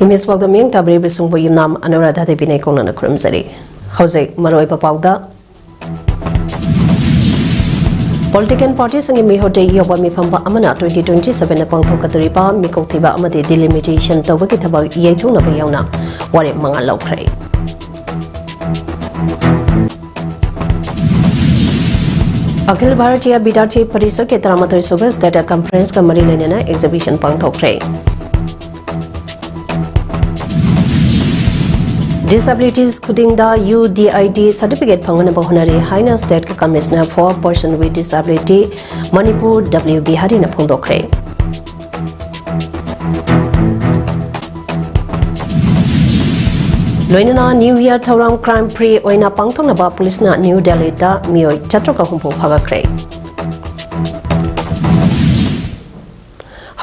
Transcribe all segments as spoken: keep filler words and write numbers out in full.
Miss ꯄꯥꯎꯗꯝ ꯃꯤꯌꯦꯡ ꯇꯥꯕꯤꯔꯤꯕꯁꯤꯡꯕꯨ ꯌꯨꯝꯅꯥꯝ ꯑꯅꯨꯔꯥꯙꯥ ꯗꯦꯕꯤꯅ ꯏꯀꯣꯛꯅꯅ ꯈꯨꯔꯨꯝꯖꯔꯤ꯫ ꯍꯧꯖꯤꯛ ꯃꯔꯨꯑꯣꯏꯕ ꯄꯥꯎꯗ꯫ Political party ꯁꯤꯡꯒꯤ ꯃꯤꯍꯨꯠꯇ ꯌꯧꯕ ꯃꯤꯐꯝ ꯑꯃꯅ twenty twenty seven ꯗ ꯄꯥꯡꯊꯣꯛꯀꯗꯧꯔꯤꯕ ꯃꯤꯀꯣꯛ ꯊꯤꯕ ꯑꯃꯗꯤ delimitation ꯇꯧꯕꯒꯤ ꯊꯕꯛ ꯌꯩꯊꯣꯛꯅꯕ ꯌꯥꯎꯅ ꯋꯥꯔꯦꯞ ꯃꯉꯥ ꯂꯧꯈ꯭ꯔꯦ꯫ ꯑꯈꯤꯜ ꯚꯥꯔꯇꯤꯌꯥ ꯕꯤꯗ꯭ꯌꯥꯔꯊꯤ ꯄꯔꯤꯁꯠꯀꯤ ꯇꯔꯥꯃꯥꯊꯣꯏ ꯁꯨꯕ State Conference ꯀ ꯃꯔꯤ ꯂꯩꯅꯅ exhibition ꯄꯥꯡꯊꯣꯛꯈ꯭ꯔꯦ꯫ Disabilities ꯈꯨꯗꯤꯡꯗ U D I D certificate ꯐꯪꯅꯅꯕ ꯍꯣꯠꯅꯔꯤ ꯍꯥꯏꯅ State Commissioner for Person with Disability Manipur W ꯕꯤꯍꯥꯔꯤꯅ ꯐꯣꯡꯗꯣꯛꯈ꯭ꯔꯦ꯫ ꯂꯣꯏꯅꯅ New Year ꯊꯧꯔꯝ crime free ꯑꯣꯏꯅ ꯄꯥꯡꯊꯣꯛꯅꯕ ꯄꯨꯂꯤꯁꯅ ꯅ꯭ꯌꯨ ꯗꯦꯜꯂꯤꯗ ꯃꯤꯑꯣꯏ ꯆꯥꯇ꯭ꯔꯨꯛꯀ ꯍꯨꯝꯐꯨ ꯐꯥꯒꯠꯈ꯭ꯔꯦ꯫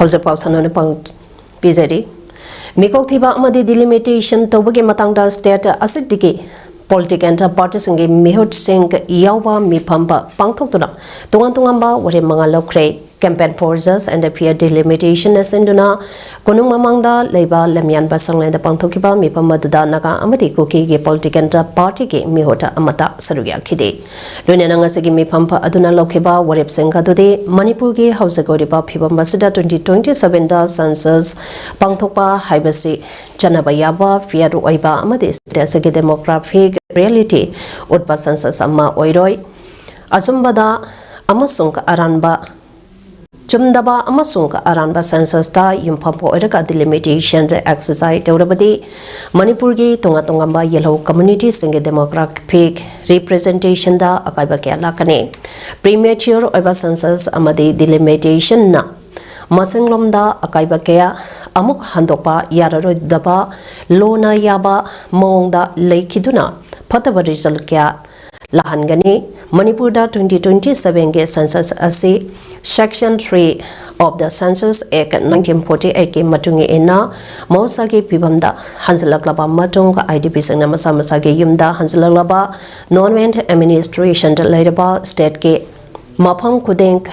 ꯍꯧꯖꯤꯛ ꯄꯥꯎ ꯁꯟꯗꯣꯛꯅ ꯄꯥꯡ-, ꯄꯤꯖꯔꯤ꯫ ꯃꯤꯀꯣꯛ ꯊꯤꯕ ꯑꯃꯗꯤ delimitation ꯇꯧꯕꯒꯤ ꯃꯇꯥꯡꯗ state ꯑꯁꯤꯗꯒꯤ political party ꯁꯤꯡꯒꯤ ꯃꯤꯍꯨꯠꯁꯤꯡ ꯌꯥꯎꯕ ꯃꯤꯐꯝ ꯄꯥꯡꯊꯣꯛꯇꯨꯅ ꯇꯣꯉꯥꯟ ꯇꯣꯉꯥꯟꯕ ꯋꯥꯔꯦꯞ ꯃꯉꯥ ꯂꯧꯈ꯭ꯔꯦ꯫ Campaign for Just and Fair Delimitation ꯅ ꯁꯤꯟꯗꯨꯅ ꯀꯣꯅꯨꯡ ꯃꯃꯥꯡꯗ ꯂꯩꯕ ꯂꯝꯌꯥꯟꯕ ꯁꯪꯂꯦꯟꯗ ꯄꯥꯡꯊꯣꯛꯈꯤꯕ ꯃꯤꯐꯝ ꯑꯗꯨꯗ ꯅꯥꯒꯥ ꯑꯃꯗꯤ ꯀꯨꯀꯤꯒꯤ political party ꯒꯤ ꯃꯤꯍꯨꯠ ꯑꯃꯠꯇ ꯁꯔꯨꯛ ꯌꯥꯈꯤꯗꯦ꯫ ꯂꯣꯏꯅꯅ ꯉꯁꯤꯒꯤ ꯃꯤꯐꯝ ꯑꯗꯨꯅ ꯂꯧꯈꯤꯕ ꯋꯥꯔꯦꯞꯁꯤꯡ ꯑꯗꯨꯗꯤ ꯃꯅꯤꯄꯨꯔꯒꯤ ꯍꯧꯖꯤꯛ ꯑꯣꯏꯔꯤꯕ ꯐꯤꯕꯝ ꯑꯁꯤꯗ twenty twenty seven ꯗ census ꯄꯥꯡꯊꯣꯛꯄ ꯍꯥꯏꯕꯁꯤ ꯆꯠꯅꯕ ꯌꯥꯕ, fair ꯑꯣꯏꯕ ꯑꯃꯗꯤ state ꯑꯁꯤꯒꯤ demographic reality ꯎꯠꯄ census ꯑꯃ ꯑꯣꯏꯔꯣꯏ꯫ ꯑꯆꯨꯝꯕꯗ ꯑꯃꯁꯨꯡ ꯑꯔꯥꯟꯕ, ꯆꯨꯝꯗꯕ ꯑꯃꯁꯨꯡ ꯑꯔꯥꯟꯕ census ꯇ ꯌꯨꯝꯐꯝ ꯑꯣꯏꯔꯒ delimitation exercise ꯇꯧꯔꯕꯗꯤ ꯃꯅꯤꯄꯨꯔꯒꯤ ꯇꯣꯉꯥꯟ ꯇꯣꯉꯥꯟꯕ ꯌꯦꯜꯍꯧ community ꯁꯤꯡꯒꯤ demographic representation ꯗ ꯑꯀꯥꯏꯕ ꯀꯌꯥ ꯂꯥꯛꯀꯅꯤ꯫ Premature ꯑꯣꯏꯕ census ꯑꯃꯗꯤ delimitation ꯅ ꯃꯁꯤꯡꯂꯣꯝꯗ ꯑꯀꯥꯏꯕ ꯀꯌꯥ ꯑꯃꯨꯛ ꯍꯟꯗꯣꯛꯄ ꯌꯥꯔꯔꯣꯏꯗꯕ ꯂꯣꯅ ꯌꯥꯕ ꯃꯑꯣꯡꯗ ꯂꯩꯈꯤꯗꯨꯅ ꯐꯠꯇꯕ result ꯀꯌꯥ ꯂꯥꯛꯍꯟꯒꯅꯤ꯫ ꯃꯅꯤꯄꯨꯔꯗ twenty twenty seven ꯒꯤ census ꯑꯁꯤ Section three of the Census Act nineteen forty eight ꯀꯤ ꯃꯇꯨꯡ ꯏꯟꯅ ꯃꯍꯧꯁꯥꯒꯤ ꯐꯤꯕꯝꯗ ꯍꯟꯖꯤꯜꯂꯛꯂꯕ ꯃꯇꯨꯡ, I D P ꯁꯤꯡꯅ ꯃꯁꯥ ꯃꯁꯥꯒꯤ ꯌꯨꯝꯗ ꯍꯟꯖꯤꯜꯂꯛꯂꯕ non-wage administration ꯗ ꯂꯩꯔꯕ state ꯀꯤ ꯃꯐꯝ ꯈꯨꯗꯤꯡ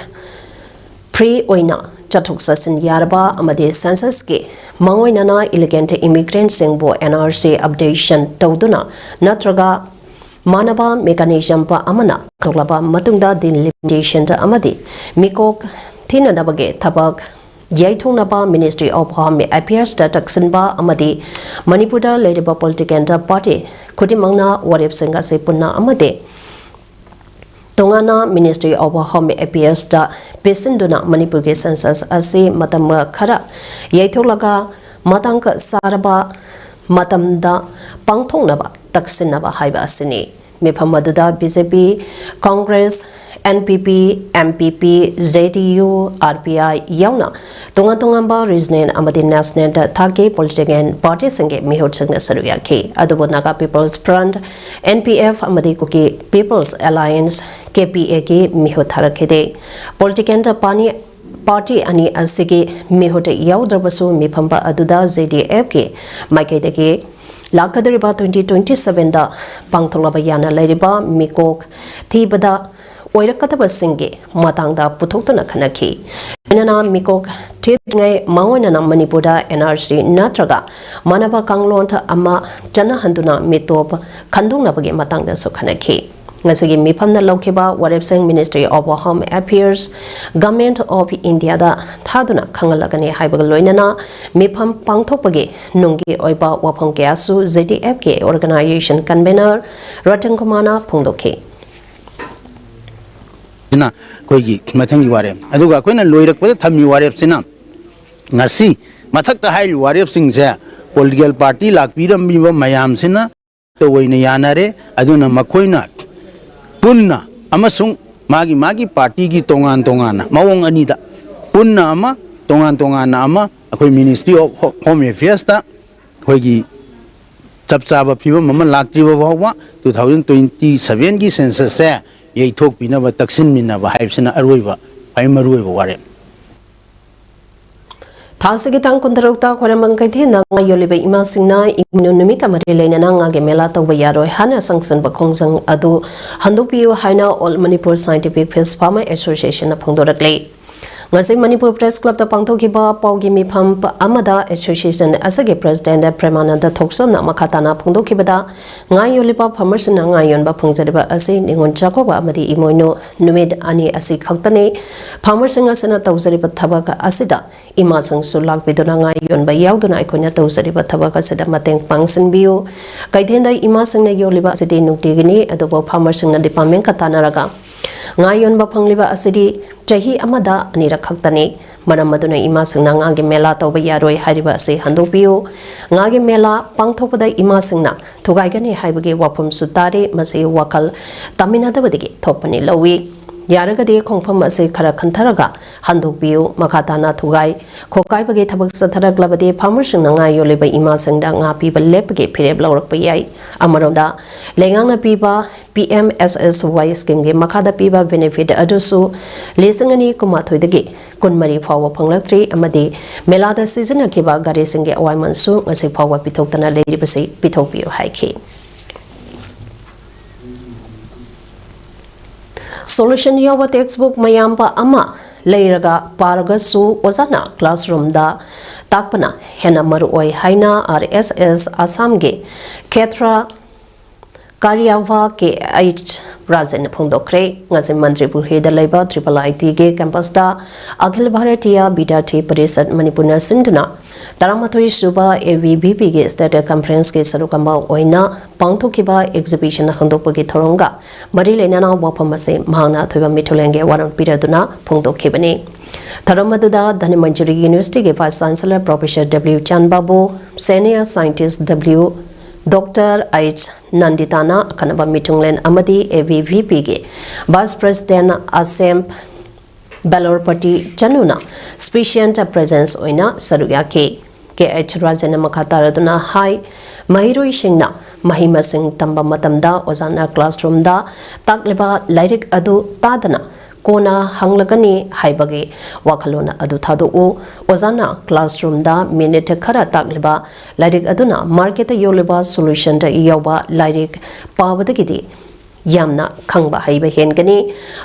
free ꯑꯣꯏꯅ ꯆꯠꯊꯣꯛ ꯆꯠꯁꯤꯟ ꯌꯥꯔꯕ ꯑꯃꯗꯤ ꯁꯦꯟꯁꯁꯀꯤ ꯃꯥꯡꯑꯣꯏꯅꯅ ꯏꯂꯤꯒꯦꯟ ꯏꯃꯤꯒ꯭ꯔꯦꯟꯁꯤꯡꯕꯨ ꯑꯦꯟ ꯑꯥꯔ ꯁꯤ ꯑꯞꯗꯦꯁꯟ ꯇꯧꯗꯨꯅ ꯅꯠꯇ꯭ꯔꯒ ꯃꯥꯟꯅꯕ ꯃꯦꯀꯥꯅꯤꯖꯝ ꯑꯃꯅ ꯊꯣꯛꯂꯕ ꯃꯇꯨꯡꯗ ꯗꯤꯂꯤꯃꯤꯇꯦꯁꯟ ꯑꯃꯗꯤ ꯃꯤꯀꯣꯛ ꯊꯤꯅꯅꯕꯒꯤ ꯊꯕꯛ ꯌꯩꯊꯣꯛꯅꯕ ꯃꯤꯅꯤꯁꯇ꯭ꯔꯤ ꯑꯣꯐ ꯍꯣꯝ ꯑꯦꯐꯤꯌꯔꯁꯇ ꯇꯛꯁꯤꯟꯕ ꯑꯃꯗꯤ ꯃꯅꯤꯄꯨꯔꯗ ꯂꯩꯔꯤꯕ ꯄꯣꯂꯤꯇꯤꯀꯦꯜ ꯄꯥꯔꯇꯤ ꯈꯨꯗꯤꯡꯃꯛꯅ ꯋꯥꯔꯦꯞꯁꯤꯡ ꯑꯁꯤ ꯄꯨꯟꯅ ꯑꯃꯗꯤ ꯇꯣꯉꯥꯟꯅ ꯃꯤꯅꯤꯁꯇ꯭ꯔꯤ ꯑꯣꯐ ꯍꯣꯝ ꯑꯦꯐꯤꯌꯔꯁꯇ ꯄꯤꯁꯤꯟꯗꯨꯅ ꯃꯅꯤꯄꯨꯔꯒꯤ ꯁꯦꯟꯁꯁ ꯑꯁꯤ ꯃꯇꯝ ꯈꯔ ꯌꯩꯊꯣꯛꯂꯒ ꯃꯇꯥꯡ ꯆꯥꯔꯕ ꯃꯇꯝꯗ ꯄꯥꯡꯊꯣꯛꯅꯕ ꯇꯛꯁꯤꯟꯅꯕ ꯍꯥꯏꯕ ꯑꯁꯤꯅꯤ꯫ ꯃꯤꯐꯝ ꯑꯗꯨꯗ B J P, Congress, N P P, M P P, J D U, R P I ꯌꯥꯎꯅ ꯇꯣꯉꯥꯟ ꯇꯣꯉꯥꯟꯕ ꯔꯤꯖꯅꯦꯜ ꯑꯃꯗꯤ ꯅꯦꯁꯅꯦꯜ ꯊꯥꯛꯀꯤ ꯄꯣꯂꯤꯇꯤꯀꯦꯜ ꯄꯥꯔꯇꯤꯁꯤꯡꯒꯤ ꯃꯤꯍꯨꯠꯁꯤꯡꯅ ꯁꯔꯨꯛ ꯌꯥꯈꯤ꯫ ꯑꯗꯨꯕꯨ Naga people's front, N P F, ꯑꯃꯗꯤ ꯀꯨꯀꯤ ꯄꯤꯄꯜꯁ ꯑꯦꯂꯥꯌꯟꯁ, ꯀꯦ ꯄꯤ ꯑꯦꯒꯤ ꯃꯤꯍꯨꯠ ꯊꯥꯔꯛꯈꯤꯗꯦ꯫ ꯄꯣꯂꯤꯇꯤꯀꯦꯜ ꯄꯥꯅꯤ-, ꯄꯥꯔꯇꯤ ꯑꯅꯤ ꯑꯁꯤꯒꯤ ꯃꯤꯍꯨꯠ ꯌꯥꯎꯗ꯭ꯔꯕꯁꯨ ꯃꯤꯐꯝ ꯑꯗꯨꯗ ꯖꯦ ꯗꯤ ꯑꯦꯐꯀꯤ ꯃꯥꯏꯀꯩꯗꯒꯤ ꯂꯥꯛꯀꯗꯧꯔꯤꯕ ꯇ꯭ꯋꯦꯟꯇꯤ ꯇ꯭ꯋꯦꯟꯇꯤ ꯁꯚꯦꯟꯗ ꯄꯥꯡꯊꯣꯛꯅꯕ ꯌꯥꯅ ꯂꯩꯔꯤꯕ ꯃꯤꯀꯣꯛ ꯊꯤꯕꯗ ꯑꯣꯏꯔꯛꯀꯗꯕꯁꯤꯡꯒꯤ ꯃꯇꯥꯡꯗ ꯄꯨꯊꯣꯛꯇꯨꯅ ꯈꯟꯅꯈꯤ꯫ ꯂꯣꯏꯅꯅ ꯃꯤꯀꯣꯛ ꯊꯤꯗ꯭ꯔꯤꯉꯩ ꯃꯥꯡꯑꯣꯏꯅꯅ ꯃꯅꯤꯄꯨꯔꯗ ꯑꯦꯟ ꯑꯥꯔ ꯁꯤ ꯅꯠꯇ꯭ꯔꯒ ꯃꯥꯟꯅꯕ ꯀꯥꯡꯂꯣꯟ ꯑꯃ ꯆꯠꯅꯍꯟꯗꯨꯅ ꯃꯤꯇꯣꯞ ꯈꯟꯗꯣꯛꯅꯕꯒꯤ ꯃꯇꯥꯡꯗꯁꯨ ꯈꯟꯅꯈꯤ꯫ ꯉꯁꯤꯒꯤ ꯃꯤꯐꯝꯅ ꯂꯧꯈꯤꯕ ꯋꯥꯔꯦꯞꯁꯤꯡ ministry of home affairs, government of ꯏꯟꯗꯤꯌꯥꯗ ꯊꯥꯗꯨꯅ ꯈꯪꯍꯜꯂꯒꯅꯤ ꯍꯥꯏꯕꯒ ꯂꯣꯏꯅꯅ ꯃꯤꯐꯝ ꯄꯥꯡꯊꯣꯛꯄꯒꯤ ꯅꯨꯡꯒꯤ ꯑꯣꯏꯕ ꯋꯥꯐꯝ ꯀꯌꯥꯁꯨ ꯖꯦ ꯗꯤ ꯑꯦꯐꯀꯤ ꯑꯣꯔꯒꯅꯥꯏꯖꯦꯁꯟ ꯀꯟꯚꯦꯅꯔ ꯔꯇꯟ ꯀꯨꯃꯥꯔꯅ ꯐꯣꯡꯗꯣꯛꯈꯤ꯫ ꯁꯤꯅ ꯑꯩꯈꯣꯏꯒꯤ ꯃꯊꯪꯒꯤ ꯋꯥꯔꯦꯞ꯫ ꯑꯗꯨꯒ ꯑꯩꯈꯣꯏꯅ ꯂꯣꯏꯔꯛꯄꯗ ꯊꯝꯃꯤ ꯋꯥꯔꯦꯞꯁꯤꯅ ꯉꯁꯤ ꯃꯊꯛꯇ ꯍꯥꯏꯔꯤꯕ ꯋꯥꯔꯦꯞꯁꯤꯡꯁꯦ ꯄꯣꯂꯤꯇꯤꯀꯦꯜ ꯄꯥꯔꯇꯤ ꯂꯥꯛꯄꯤꯔꯝꯃꯤꯕ ꯃꯌꯥꯝꯁꯤꯅ ꯑꯣꯏꯅ ꯌꯥꯅꯔꯦ꯫ ꯑꯗꯨꯅ ꯃꯈꯣꯏꯅ ꯄꯨꯟꯅ ꯑꯃꯁꯨꯡ ꯃꯥꯒꯤ ꯃꯥꯒꯤ ꯄꯥꯔꯇꯤꯒꯤ ꯇꯣꯉꯥꯟ ꯇꯣꯉꯥꯟꯅ ꯃꯑꯣꯡ ꯑꯅꯤꯗ ꯄꯨꯟꯅ ꯑꯃ, ꯇꯣꯉꯥꯟ ꯇꯣꯉꯥꯟꯅ ꯑꯃ, ꯑꯩꯈꯣꯏ ꯃꯤꯅꯤꯁꯇ꯭ꯔꯤ ꯑꯣꯐ ꯍꯣꯝ ꯑꯦꯐꯤꯌꯔꯁꯇ ꯑꯩꯈꯣꯏꯒꯤ ꯆꯞ ꯆꯥꯕ ꯐꯤꯕꯝ ꯑꯃ ꯂꯥꯛꯇ꯭ꯔꯤꯕ ꯐꯥꯎꯕ ꯇꯨ ꯊꯥꯎꯖꯟ ꯇ꯭ꯋꯦꯟꯇꯤ ꯁꯚꯦꯟꯒꯤ ꯁꯦꯟꯁꯁꯁꯦ ꯌꯩꯊꯣꯛꯄꯤꯅꯕ, ꯇꯛꯁꯤꯟꯃꯤꯟꯅꯕ ꯍꯥꯏꯕꯁꯤꯅ ꯑꯔꯣꯏꯕ, ꯈ꯭ꯋꯥꯏ ꯃꯔꯨꯑꯣꯏꯕ ꯋꯥꯔꯦꯞ꯫ ꯊꯥꯁꯤꯒꯤ ꯇꯥꯡ ꯀꯨꯟꯇꯔꯨꯛꯇ ꯈ꯭ꯋꯥꯏꯔꯝꯕꯟ ꯀꯩꯊꯦꯜꯗ ꯉꯥ ꯌꯣꯜꯂꯤꯕ ꯏꯃꯥꯁꯤꯡꯅ ꯏꯃꯣꯏꯅꯨ ꯅꯨꯃꯤꯠꯀ ꯃꯔꯤ ꯂꯩꯅꯅ ꯉꯥꯒꯤ ꯃꯦꯂꯥ ꯇꯧꯕ ꯌꯥꯔꯣꯏ ꯍꯥꯏꯅ ꯆꯪꯁꯤꯟꯕ ꯈꯣꯡꯖꯪ ꯑꯗꯨ ꯍꯟꯗꯣꯛꯄꯤꯌꯨ ꯍꯥꯏꯅ All Manipur Scientific Fish Farmer Association ꯅ ꯐꯣꯡꯗꯣꯔꯛꯂꯤ꯫ ꯉꯁꯤ ꯃꯅꯤꯄꯨꯔ ꯄ꯭ꯔꯦꯁ ꯀ꯭ꯂꯕꯇ ꯄꯥꯡꯊꯣꯛꯈꯤꯕ ꯄꯥꯎꯒꯤ ꯃꯤꯐꯝ ꯑꯃꯗ ꯑꯦꯁꯣꯁꯤꯌꯦꯁꯟ ꯑꯁꯤꯒꯤ ꯄ꯭ꯔꯦꯁꯤꯗꯦꯟꯠ ꯄ꯭ꯔꯦꯃꯥꯅꯟꯗ ꯊꯣꯛꯆꯣꯝꯅ ꯃꯈꯥ ꯇꯥꯅ ꯐꯣꯡꯗꯣꯛꯈꯤꯕꯗ, ꯉꯥ ꯌꯣꯜꯂꯤꯕ ꯐꯥꯔꯃꯔꯁꯤꯡꯅ ꯉꯥ ꯌꯣꯟꯕ ꯐꯪꯖꯔꯤꯕ ꯑꯁꯤ ꯅꯤꯉꯣꯜ ꯆꯥꯛꯀꯧꯕ ꯑꯃꯗꯤ ꯏꯃꯣꯏꯅꯨ ꯅꯨꯃꯤꯠ ꯑꯅꯤ ꯑꯁꯤ ꯈꯛꯇꯅꯤ꯫ ꯐꯥꯔꯃꯔꯁꯤꯡ ꯑꯁꯤꯅ ꯇꯧꯖꯔꯤꯕ ꯊꯕꯛ ꯑꯁꯤꯗ ꯏꯃꯥꯁꯤꯡꯁꯨ ꯂꯥꯛꯄꯤꯗꯨꯅ ꯉꯥ ꯌꯣꯟꯕ ꯌꯥꯎꯗꯨꯅ ꯑꯩꯈꯣꯏꯅ ꯇꯧꯖꯔꯤꯕ ꯊꯕꯛ ꯑꯁꯤꯗ ꯃꯇꯦꯡ ꯄꯥꯡꯁꯤꯟꯕꯤꯌꯨ꯫ ꯀꯩꯊꯦꯜꯗ ꯏꯃꯥꯁꯤꯡꯅ ꯌꯣꯜꯂꯤꯕ ꯑꯁꯤꯗꯤ ꯅꯨꯡꯇꯤꯒꯤꯅꯤ, ꯑꯗꯨꯕꯨ ꯐꯥꯔꯃꯔꯁꯤꯡꯅ ꯗꯤꯄꯥꯔꯠꯃꯦꯟꯠꯀ ꯇꯥꯟꯅꯔꯒ ꯉꯥ ꯌꯣꯟꯕ ꯐꯪꯂꯤꯕ ꯑꯁꯤꯗꯤ ꯆꯍꯤ ꯑꯃꯗ ꯑꯅꯤꯔꯛ ꯈꯛꯇꯅꯤ꯫ ꯃꯔꯝ ꯑꯗꯨꯅ ꯏꯃꯥꯁꯤꯡꯅ ꯉꯥꯒꯤ ꯃꯦꯂꯥ ꯇꯧꯕ ꯌꯥꯔꯣꯏ ꯍꯥꯏꯔꯤꯕ ꯑꯁꯤ ꯍꯟꯗꯣꯛꯄꯤꯌꯨ꯫ ꯉꯥꯒꯤ ꯃꯦꯂꯥ ꯄꯥꯡꯊꯣꯛꯄꯗ ꯏꯃꯥꯁꯤꯡꯅ ꯊꯨꯒꯥꯏꯒꯅꯤ ꯍꯥꯏꯕꯒꯤ ꯋꯥꯐꯝꯁꯨ ꯇꯥꯔꯤ꯫ ꯃꯁꯤ ꯋꯥꯈꯜ ꯇꯥꯃꯤꯟꯅꯗꯕꯗꯒꯤ ꯊꯣꯛꯄꯅꯤ ꯂꯧꯏ꯫ ꯌꯥꯔꯒꯗꯤ ꯈꯣꯡꯐꯝ ꯑꯁꯤ ꯈꯔ ꯈꯟꯊꯔꯒ ꯍꯟꯗꯣꯛꯄꯤꯌꯨ꯫ ꯃꯈꯥ ꯇꯥꯅ ꯊꯨꯒꯥꯏ ꯈꯣꯠꯀꯥꯏꯕꯒꯤ ꯊꯕꯛ ꯆꯠꯊꯔꯛꯂꯕꯗꯤ ꯐꯥꯔꯃꯔꯁꯤꯡꯅ ꯉꯥ ꯌꯣꯜꯂꯤꯕ ꯏꯃꯥꯁꯤꯡꯗ ꯉꯥ ꯄꯤꯕ ꯂꯦꯞꯄꯒꯤ ꯐꯤꯔꯦꯞ ꯂꯧꯔꯛꯄ ꯌꯥꯏ꯫ ꯑꯃꯔꯣꯝꯗ, ꯂꯩꯉꯥꯛꯅ ꯄꯤꯕ ꯄꯤ ꯑꯦꯝ ꯑꯦꯁ ꯑꯦꯁ ꯋꯥꯏ ꯁ꯭ꯀꯤꯝꯒꯤ ꯃꯈꯥꯗ ꯄꯤꯕ ꯕꯦꯅꯤꯐꯤꯠ ꯑꯗꯨꯁꯨ ꯂꯤꯁꯤꯡ ꯑꯅꯤ ꯀꯨꯟꯃꯥꯊꯣꯏꯗꯒꯤ ꯀꯨꯟꯃꯔꯤ ꯐꯥꯎꯕ ꯐꯪꯂꯛꯇ꯭ꯔꯤ ꯑꯃꯗꯤ ꯃꯦꯂꯥꯗ ꯁꯤꯖꯤꯟꯅꯈꯤꯕ ꯒꯥꯔꯤꯁꯤꯡꯒꯤ ꯑꯋꯥꯏꯃꯜꯁꯨ ꯉꯁꯤ ꯐꯥꯎꯕ ꯄꯤꯊꯣꯛꯇꯅ ꯂꯩꯔꯤꯕꯁꯤ ꯄꯤꯊꯣꯛꯄꯤꯌꯨ ꯍꯥꯏꯈꯤ꯫ ꯁꯣꯂꯨꯁꯟ ꯌꯥꯎꯕ ꯇꯦꯛꯁꯕꯨꯛ ꯃꯌꯥꯝꯕ ꯑꯃ ꯂꯩꯔꯒ ꯄꯥꯔꯒꯁꯨ ꯑꯣꯖꯥꯅ ꯀ꯭ꯂꯥꯁꯔꯨꯝꯗ ꯇꯥꯛꯄꯅ ꯍꯦꯟꯅ ꯃꯔꯨꯑꯣꯏ ꯍꯥꯏꯅ ꯑꯥꯔ ꯑꯦꯁ ꯑꯦꯁ ꯑꯁꯥꯝꯒꯤ ꯈꯦꯇ꯭ꯔ ꯀꯥꯔꯤꯌꯥꯚꯥ ꯀꯦ ꯑꯩꯆ ꯔꯥꯖꯟꯅ ꯐꯣꯡꯗꯣꯛꯈ꯭ꯔꯦ꯫ ꯉꯁꯤ ꯃꯟꯇ꯭ꯔꯤꯄꯨꯈ꯭ꯔꯤꯗ ꯂꯩꯕ ꯇ꯭ꯔꯤꯄꯜ ꯑꯥꯏ ꯇꯤꯒꯤ ꯀꯦꯝꯄꯁꯇ ꯑꯈꯤꯜ ꯚꯥꯔꯇꯤꯌꯥ ꯕꯤꯗ꯭ꯌꯥꯔꯊꯤ ꯄꯔꯤꯁꯠ ꯃꯅꯤꯄꯨꯔꯅ ꯁꯤꯟꯗꯨꯅ ꯇꯔꯥꯃꯥꯊꯣꯏ ꯁꯨꯕ ꯑꯦ ꯚꯤ ꯚꯤ ꯄꯤꯒꯤ ꯁ꯭ꯇꯦꯠ ꯀꯟꯐꯔꯦꯟꯁꯀꯤ ꯁꯔꯨꯛ ꯑꯃ ꯑꯣꯏꯅ ꯄꯥꯡꯊꯣꯛꯈꯤꯕ ꯑꯦꯛꯖꯤꯕꯤꯁꯟ ꯍꯥꯡꯗꯣꯛꯄꯒꯤ ꯊꯧꯔꯝꯒ ꯃꯔꯤ ꯂꯩꯅꯅ ꯋꯥꯐꯝ ꯑꯁꯤ ꯃꯍꯥꯛꯅ ꯑꯊꯣꯏꯕ ꯃꯤꯊꯨꯂꯦꯟꯒꯤ ꯋꯥꯔꯣꯜ ꯄꯤꯔꯗꯨꯅ ꯐꯣꯡꯗꯣꯛꯈꯤꯕꯅꯤ꯫ ꯊꯧꯔꯝ ꯑꯗꯨꯗ ꯙꯅꯃꯟꯖꯨꯔꯤ ꯌꯨꯅꯤꯚꯔꯁꯤꯇꯤꯒꯤ vice chancellor professor W Chanbabu, senior scientist W doctor H ꯅꯟꯗꯤꯇꯥꯅ ꯑꯈꯟꯅꯕ ꯃꯤꯊꯨꯡꯂꯦꯟ ꯑꯃꯗꯤ ꯑꯦ ꯚꯤ ꯚꯤ ꯄꯤꯒꯤ ꯚꯥꯏꯁ ꯄ꯭ꯔꯦꯁꯤꯗꯦꯟꯠ ꯑꯁꯦꯝ ꯕꯦꯂꯣꯔꯄꯇꯤ ꯆꯅꯨꯅ ꯁ꯭ꯄꯤꯁꯤꯌꯦꯜ ꯄ꯭ꯔꯦꯖꯦꯟꯁ ꯑꯣꯏꯅ ꯁꯔꯨꯛ ꯌꯥꯈꯤ꯫ ꯀꯦ ꯑꯩꯆ ꯔꯥꯖꯟꯅ ꯃꯈꯥ ꯇꯥꯔꯗꯨꯅ ꯍꯥꯏ, ꯃꯍꯩꯔꯣꯏꯁꯤꯡꯅ ꯃꯍꯩ ꯃꯁꯤꯡ ꯇꯝꯕ ꯃꯇꯝꯗ ꯑꯣꯖꯥꯅ ꯀ꯭ꯂꯥꯁꯔꯨꯝꯗ ꯇꯥꯛꯂꯤꯕ ꯂꯥꯏꯔꯤꯛ ꯑꯗꯨ ꯇꯥꯗꯅ ꯀꯣꯟꯅ ꯍꯪꯂꯒꯅꯤ ꯍꯥꯏꯕꯒꯤ ꯋꯥꯈꯜꯂꯣꯟ ꯑꯗꯨ ꯊꯥꯗꯣꯛꯎ꯫ ꯑꯣꯖꯥꯅ ꯀ꯭ꯂꯥꯁꯔꯨꯝꯗ ꯃꯤꯅꯤꯠ ꯈꯔ ꯇꯥꯛꯂꯤꯕ ꯂꯥꯏꯔꯤꯛ ꯑꯗꯨꯅ ꯃꯥꯔꯀꯦꯠꯇ ꯌꯣꯜꯂꯤꯕ ꯁꯣꯂꯨꯁꯟꯗ ꯌꯥꯎꯕ ꯂꯥꯏꯔꯤꯛ ꯄꯥꯕꯗꯒꯤꯗꯤ ꯌꯥꯝꯅ ꯈꯪꯕ ꯍꯩꯕ ꯍꯦꯟꯒꯅꯤ꯫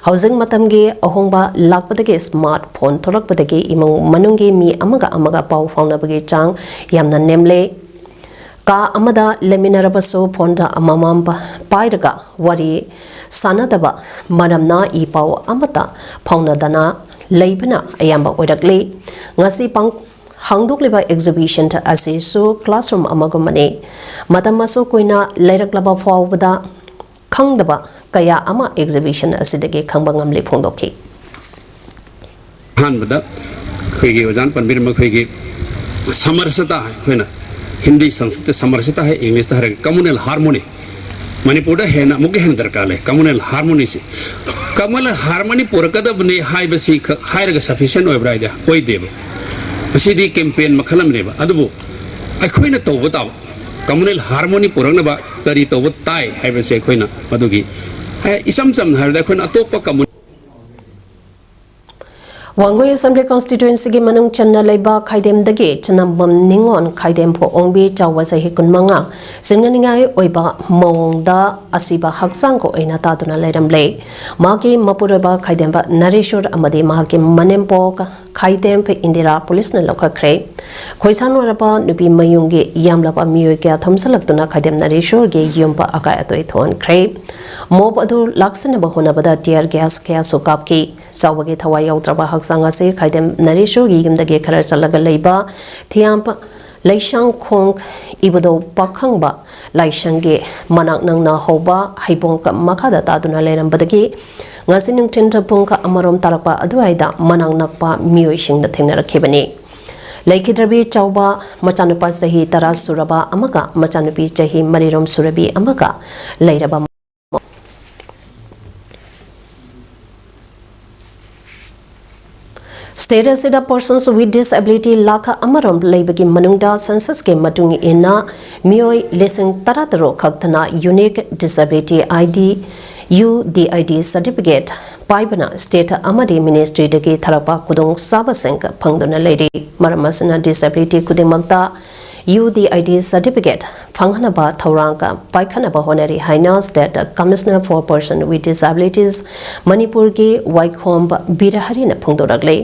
ꯍꯧꯖꯤꯛ ꯃꯇꯝꯒꯤ ꯑꯍꯣꯡꯕ ꯂꯥꯛꯄꯗꯒꯤ, ꯁ꯭ꯃꯥꯔꯠ ꯐꯣꯟ ꯊꯣꯛꯂꯛꯄꯗꯒꯤ ꯏꯃꯨꯡ ꯃꯅꯨꯡꯒꯤ ꯃꯤ ꯑꯃꯒ ꯑꯃꯒ ꯄꯥꯎ ꯐꯥꯎꯅꯕꯒꯤ ꯆꯥꯡ ꯌꯥꯝꯅ ꯅꯦꯝꯂꯦ꯫ ꯀꯥ ꯑꯃꯗ ꯂꯩꯃꯤꯟꯅꯔꯕꯁꯨ ꯐꯣꯟꯗ ꯑꯃꯃꯝ ꯄ-, ꯄꯥꯏꯔꯒ ꯋꯥꯔꯤ ꯁꯥꯅꯗꯕ ꯃꯔꯝꯅ ꯏ ꯄꯥꯎ ꯑꯃꯠꯇ ꯐꯥꯎꯅꯗꯅ ꯂꯩꯕꯅ ꯑꯌꯥꯝꯕ ꯑꯣꯏꯔꯛꯂꯤ꯫ ꯉꯁꯤ ꯄꯥꯡ-, ꯍꯥꯡꯗꯣꯛꯂꯤꯕ exhibition ꯑꯁꯤꯁꯨ classroom ꯑꯃꯒꯨꯝꯕꯅꯤ꯫ ꯃꯇꯝ ꯑꯁꯨꯛ ꯀꯨꯏꯅ ꯂꯩꯔꯛꯂꯕ ꯐꯥꯎꯕꯗ ꯈꯪꯗꯕ ꯀꯌꯥ ꯑꯃ exhibition ꯑꯁꯤꯗꯒꯤ ꯈꯪꯕ ꯉꯝꯂꯦ ꯐꯣꯡꯗꯣꯛꯈꯤ꯫ ꯑꯍꯥꯟꯕꯗ ꯑꯩꯈꯣꯏꯒꯤ ꯑꯣꯖꯥꯅ ꯄꯟꯕꯤꯔꯝꯕ ꯑꯩꯈꯣꯏꯒꯤ ꯁꯃꯔꯁꯇꯥ, ꯑꯩꯈꯣꯏꯅ ꯍꯤꯟꯗꯤ ꯁꯪꯁꯀ꯭ꯔꯤꯠꯇ ꯁꯃꯔꯁꯇꯥ ꯍꯥꯏ, ꯏꯪꯂꯤꯁꯇ ꯍꯥꯏꯔꯒ communal harmony꯫ ꯃꯅꯤꯄꯨꯔꯗ ꯍꯦꯟꯅ ꯑꯃꯨꯛꯀ ꯍꯦꯟꯅ ꯗꯔꯀꯥꯔ ꯂꯩ communal harmonyꯁꯤ꯫ Communal harmony ꯄꯨꯔꯛꯀꯗꯕꯅꯤ ꯍꯥꯏꯕꯁꯤ ꯈꯛ ꯍꯥꯏꯔꯒ sufficient ꯑꯣꯏꯕ꯭ꯔꯥ ꯍꯥꯏꯗꯤ ꯑꯣꯏꯗꯦꯕ꯫ ꯃꯁꯤꯗꯤ campaign ꯃꯈꯜ ꯑꯃꯅꯦꯕ꯫ ꯑꯗꯨꯕꯨ ꯑꯩꯈꯣꯏꯅ ꯇꯧꯕ ꯇꯥꯕ, communal harmony ꯄꯨꯔꯛꯅꯕ ꯀꯔꯤ ꯇꯧꯕ ꯇꯥꯏ ꯍꯥꯏꯕꯁꯦ ꯑꯩꯈꯣꯏꯅ ꯃꯗꯨꯒꯤ, ꯑꯦ, ꯏꯆꯝ ꯆꯝꯅ ꯍꯥꯏꯔꯕꯗ ꯑꯩꯈꯣꯏꯅ ꯑꯇꯣꯞꯄ communal ꯋꯥꯡꯒꯣꯏ Assembly Constituencyꯒꯤ ꯃꯅꯨꯡ ꯆꯟꯅ ꯂꯩꯕ ꯈꯥꯏꯗꯦꯝꯗꯒꯤ ꯆꯅꯝꯕꯝ ꯅꯤꯉꯣꯜ ꯈꯥꯏꯗꯦꯝ ꯐꯨ ꯑꯣꯡꯕꯤ ꯆꯥꯎꯕ ꯆꯍꯤ ꯀꯨꯟꯃꯉꯥ ꯁꯤꯡꯅꯅꯤꯡꯉꯥꯏ ꯑꯣꯏꯕ ꯃꯑꯣꯡꯗ ꯑꯁꯤꯕ ꯍꯛꯆꯥꯡꯒ ꯑꯣꯏꯅ ꯇꯥꯗꯨꯅ ꯂꯩꯔꯝꯂꯦ꯫ ꯃꯍꯥꯛꯀꯤ ꯃꯄꯨꯔꯣꯏꯕ ꯈꯥꯏꯗꯦꯝꯕ ꯅꯔꯦꯁꯣꯔ ꯑꯃꯗꯤ ꯃꯍꯥꯛꯀꯤ ꯃꯅꯦꯝꯄꯣꯛ ꯈꯥꯏꯗꯦꯝ ꯏꯟꯗꯤꯔꯥ ꯄꯨꯂꯤꯁꯅ ꯂꯧꯈꯠꯈ꯭ꯔꯦ꯫ ꯈꯣꯏꯁꯥꯟ ꯑꯣꯏꯔꯕ ꯅꯨꯄꯤ ꯃꯌꯨꯝꯒꯤ ꯌꯥꯝꯂꯕ ꯃꯤꯑꯣꯏ ꯀꯌꯥ ꯊꯨꯝꯖꯤꯜꯂꯛꯇꯨꯅ ꯈꯥꯏꯗꯦꯝ ꯅꯔꯦꯁꯣꯔꯒꯤ ꯌꯨꯝꯕ ꯑꯀꯥꯏ ꯑꯇꯣꯏ ꯊꯣꯛꯍꯟꯈ꯭ꯔꯦ꯫ Mob ꯑꯗꯨ ꯂꯥꯛꯁꯤꯟꯅꯕ ꯍꯣꯠꯅꯕꯗ tear gas ꯀꯌꯥꯁꯨ ꯀꯥꯞꯈꯤ꯫ ꯆꯥꯎꯕꯒꯤ ꯊꯋꯥꯏ ꯌꯥꯎꯗ꯭ꯔꯕ ꯍꯛꯆꯥꯡ ꯑꯁꯤ ꯈꯥꯏꯗꯦꯝ ꯅꯔꯦꯁꯣꯔꯒꯤ ꯌꯨꯝꯗꯒꯤ ꯈꯔ ꯆꯠꯂꯒ ꯂꯩꯕ ꯊꯤꯌꯥꯝ ꯂꯩꯁꯥꯡꯈꯣꯡ ꯏꯕꯨꯙꯧ ꯄꯥꯈꯪꯕ ꯂꯥꯏꯁꯪꯒꯤ ꯃꯅꯥꯛ ꯅꯛꯅ ꯍꯧꯕ ꯍꯩꯕꯣꯡ ꯃꯈꯥꯗ ꯇꯥꯗꯨꯅ ꯂꯩꯔꯝꯕꯗꯒꯤ ꯉꯁꯤ ꯅꯨꯡꯊꯤꯜ ꯄꯨꯡ ꯑꯃꯔꯣꯝ ꯇꯥꯔꯛꯄ ꯑꯗꯨꯋꯥꯏꯗ ꯃꯅꯥꯛ ꯅꯛꯄ ꯃꯤꯑꯣꯏꯁꯤꯡꯅ ꯊꯦꯡꯅꯔꯛꯈꯤꯕꯅꯤ꯫ ꯂꯩꯈꯤꯗ꯭ꯔꯕꯤ ꯆꯥꯎꯕ ꯃꯆꯥꯅꯨꯄꯥ ꯆꯍꯤ ꯇꯔꯥ ꯁꯨꯔꯕ ꯑꯃꯒ ꯃꯆꯥꯅꯨꯄꯤ ꯆꯍꯤ ꯃꯔꯤꯔꯣꯝ ꯁꯨꯔꯕꯤ ꯑꯃꯒ ꯂꯩꯔꯕ State ꯑꯁꯤꯗ persons with disability ꯂꯥꯈ ꯑꯃꯔꯣꯝ ꯂꯩꯕꯒꯤ ꯃꯅꯨꯡꯗ censusꯀꯤ ꯃꯇꯨꯡ ꯏꯟꯅ ꯃꯤꯑꯣꯏ ꯂꯤꯁꯤꯡ ꯇꯔꯥꯇꯔꯨꯛ ꯈꯛꯇꯅ Unique Disability ID, UDID certificate ꯄꯥꯏꯕꯅ state ꯑꯃꯗꯤ ministryꯗꯒꯤ ꯊꯥꯔꯛꯄ ꯈꯨꯗꯣꯡꯆꯥꯕꯁꯤꯡ ꯐꯪꯗꯨꯅ ꯂꯩꯔꯤ꯫ ꯃꯔꯝ ꯑꯁꯤꯅ disability ꯈꯨꯗꯤꯡꯃꯛꯇ UDID certificate ꯐꯪꯍꯟꯅꯕ ꯊꯧꯔꯥꯡ ꯄꯥꯏꯈꯠꯅꯕ ꯍꯣꯠꯅꯔꯤ ꯍꯥꯏꯅ State Commissioner for Person with Disabilities ꯃꯅꯤꯄꯨꯔꯒꯤ ꯋꯥꯏꯈꯣꯝ ꯕꯤꯔꯍꯔꯤꯅ ꯐꯣꯡꯗꯣꯔꯛꯂꯤ꯫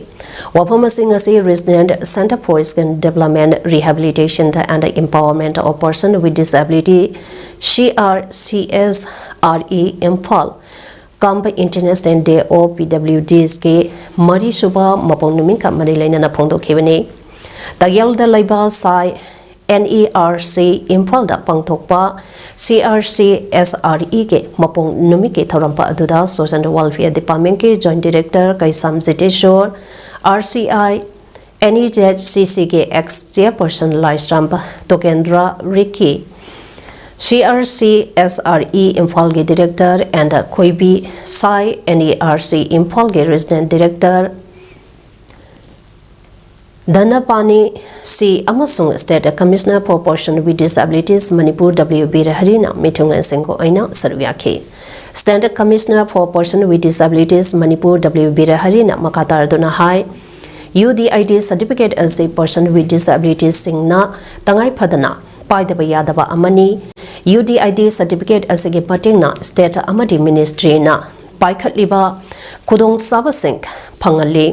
ꯋꯥꯐꯝ ꯑꯁꯤ ꯉꯁꯤ Regional Center for Skill Development, Rehabilitation and Empowerment of Person with Disability, CRCSRE, Imphal cum International Day of PWDs ꯀꯤ ꯃꯔꯤꯁꯨꯕ ꯃꯄꯣꯛ ꯅꯨꯃꯤꯠꯀ ꯃꯔꯤ ꯂꯩꯅꯅ ꯐꯣꯡꯗꯣꯛꯈꯤꯕꯅꯤ꯫ ꯇꯥꯌꯦꯜꯗ ꯂꯩꯕ ꯁꯥꯏ NERC ꯏꯝꯐꯥꯜꯗ ꯄꯥꯡꯊꯣꯛꯄ CRCSRE ꯒꯤ ꯃꯄꯣꯛ ꯅꯨꯃꯤꯠꯀꯤ ꯊꯧꯔꯝ ꯑꯗꯨꯗ Social Welfare Department ꯀꯤ Joint Director ꯀꯩꯁꯥꯝ ꯖꯤꯇꯦꯁꯣꯔ, RCI NEZCC ꯒꯤ ex chairperson ꯂꯥꯏꯁ꯭ꯔꯝ ꯇꯣꯀꯦꯟꯗ꯭ꯔ ꯔꯤꯈꯤ, CRCSRE ꯏꯝꯐꯥꯜꯒꯤ Director and ꯈꯣꯏꯕꯤ ꯁꯥꯏ, NERC ꯏꯝꯐꯥꯜꯒꯤ Regional Director ꯙꯅꯄꯥꯅꯤ ꯁꯤ ꯑꯃꯁꯨꯡ State Commissioner for Person with Disabilities Manipur W ꯕꯤꯔꯍꯔꯤꯅ ꯃꯤꯊꯨꯡꯂꯦꯟꯁꯤꯡꯒ ꯑꯣꯏꯅ ꯁꯔꯨꯛ ꯌꯥꯈꯤ꯫ State Commissioner for Person with Disabilities Manipur W ꯕꯤꯔꯍꯔꯤꯅ ꯃꯈꯥ ꯇꯥꯔꯗꯨꯅ ꯍꯥꯏ, UDID certificate ꯑꯁꯤ person with disabilities ꯁꯤꯡꯅ ꯇꯉꯥꯏ ꯐꯗꯅ ꯄꯥꯏꯗꯕ ꯌꯥꯗꯕ ꯑꯃꯅꯤ꯫ UDID certificate ꯑꯁꯤꯒꯤ ꯃꯇꯦꯡꯅ state ꯑꯃꯗꯤ ministry ꯅ ꯄꯥꯏꯈꯠꯂꯤꯕ ꯈꯨꯗꯣꯡꯆꯥꯕꯁꯤꯡ ꯐꯪꯍꯜꯂꯤ꯫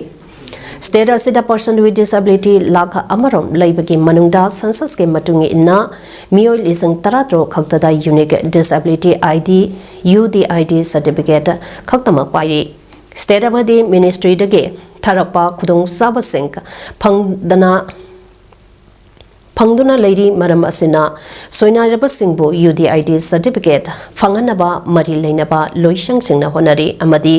State ꯑꯁꯤꯗ person with disability ꯂꯥꯈ ꯑꯃꯔꯣꯝ ꯂꯩꯕꯒꯤ ꯃꯅꯨꯡꯗ census ꯀꯤ ꯃꯇꯨꯡ ꯏꯟꯅ ꯃꯤꯑꯣꯏ ꯂꯤꯁꯤꯡ ꯇꯔꯥꯇꯔꯨꯛ ꯈꯛꯇꯗ unique disability ID, UDID certificate ꯈꯛꯇꯃꯛ ꯄꯥꯏꯔꯤ꯫ State ꯑꯃꯗꯤ ministry ꯗꯒꯤ ꯊꯥꯔꯛꯄ ꯈꯨꯗꯣꯡꯆꯥꯕꯁꯤꯡ ꯐꯪꯗꯅ, ꯐꯪꯗꯨꯅ ꯂꯩꯔꯤ꯫ ꯃꯔꯝ ꯑꯁꯤꯅ ꯁꯣꯏꯅꯥꯏꯔꯕꯁꯤꯡꯕꯨ UDID certificate ꯐꯪꯍꯟꯅꯕ ꯃꯔꯤ ꯂꯩꯅꯕ ꯂꯣꯏꯁꯪꯁꯤꯡꯅ ꯍꯣꯠꯅꯔꯤ ꯑꯃꯗꯤ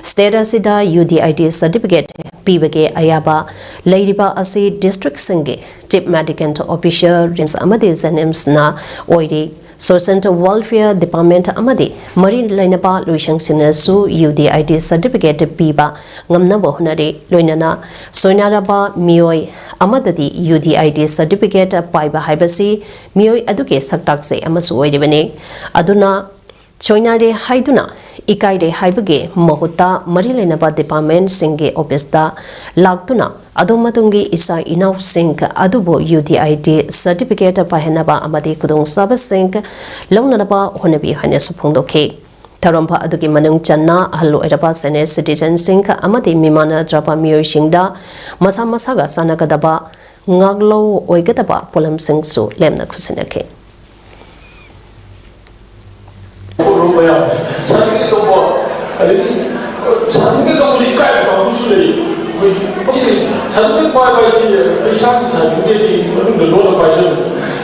state ꯑꯁꯤꯗ UDID certificate ꯄꯤꯕꯒꯤ ꯑꯌꯥꯕ ꯂꯩꯔꯤꯕ ꯑꯁꯤ district ꯁꯤꯡꯒꯤ Chief Medical Officer, RIMS ꯑꯃꯗꯤ JNIMS ꯅ ꯑꯣꯏꯔꯤ꯫ Social Welfare Department ꯑꯃꯗꯤ ꯃꯔꯤ ꯂꯩꯅꯕ ꯂꯣꯏꯁꯪꯁꯤꯡꯅꯁꯨ UDID certificate ꯄꯤꯕ ꯉꯝꯅꯕ ꯍꯣꯠꯅꯔꯤ꯫ ꯂꯣꯏꯅꯅ ꯁꯣꯏꯅꯥꯏꯔꯕ ꯃꯤꯑꯣꯏ ꯑꯃꯗꯗꯤ UDID certificate ꯄꯥꯏꯕ ꯍꯥꯏꯕꯁꯤ ꯃꯤꯑꯣꯏ ꯑꯗꯨꯒꯤ ꯁꯛꯇꯥꯛ ꯆꯦ ꯑꯃꯁꯨ ꯑꯣꯏꯔꯤꯕꯅꯤ꯫ ꯑꯗꯨꯅ ꯁꯣꯏꯅꯥꯏꯔꯦ ꯍꯥꯏꯗꯨꯅ ꯏꯀꯥꯏꯔꯦ ꯍꯥꯏꯕꯒꯤ ꯃꯍꯨꯠꯇ ꯃꯔꯤ ꯂꯩꯅꯕ ꯗꯤꯄꯥꯔꯠꯃꯦꯟꯠꯁꯤꯡꯒꯤ ꯑꯣꯐꯤꯁꯇ ꯂꯥꯛꯇꯨꯅ ꯑꯗꯣꯝ ꯑꯗꯣꯝꯒꯤ ꯏꯆꯥ ꯏꯅꯥꯎꯁꯤꯡ ꯑꯗꯨꯕꯨ U D I D certificate ꯄꯥꯏꯍꯟꯅꯕ ꯑꯃꯗꯤ ꯈꯨꯗꯣꯡꯆꯥꯕꯁꯤꯡ ꯂꯧꯅꯅꯕ ꯍꯣꯠꯅꯕꯤꯌꯨ ꯍꯥꯏꯅꯁꯨ ꯐꯣꯡꯗꯣꯛꯈꯤ꯫ ꯊꯧꯔꯝ ꯑꯗꯨꯒꯤ ꯃꯅꯨꯡ ꯆꯟꯅ ꯑꯍꯜ ꯑꯣꯏꯔꯕ ꯁꯦꯅꯤꯌꯔ ꯁꯤꯇꯤꯖꯟꯁꯤꯡ ꯑꯃꯗꯤ ꯃꯤꯃꯥꯟꯅꯗ꯭ꯔꯕ ꯃꯤꯑꯣꯏꯁꯤꯡꯗ ꯃꯁꯥ ꯃꯁꯥꯒ ꯆꯥꯟꯅꯒꯗꯕ ꯉꯥꯛꯂꯧ ꯑꯣꯏꯒꯗꯕ ꯄꯣꯠꯂꯝꯁꯤꯡꯁꯨ ꯂꯦꯝꯅ ꯈꯨꯠꯁꯤꯟꯅꯈꯤ꯫ ꯁꯥꯔꯇꯤꯐꯤꯀꯦꯠ ꯂꯧꯕ, ꯑꯗꯒꯤ ꯁꯥꯔꯇꯤꯐꯤꯀꯦꯠ ꯂꯧꯕꯗꯤ ꯏꯀꯥꯏꯕ ꯀꯥꯡꯕꯨꯁꯨ ꯂꯩ꯫ ꯑꯩꯈꯣꯏ ꯁꯤ ꯁꯥꯔꯇꯤꯐꯤꯀꯦꯠ ꯄꯥꯏꯕ ꯍꯥꯏꯁꯤ ꯑꯩ ꯏꯁꯥꯒꯤ ꯁꯥꯔꯇꯤꯐꯤꯀꯦꯠꯇꯤ ꯃꯅꯨꯡꯗ ꯂꯣꯠꯅ ꯄꯥꯏꯖꯕꯅꯤ꯫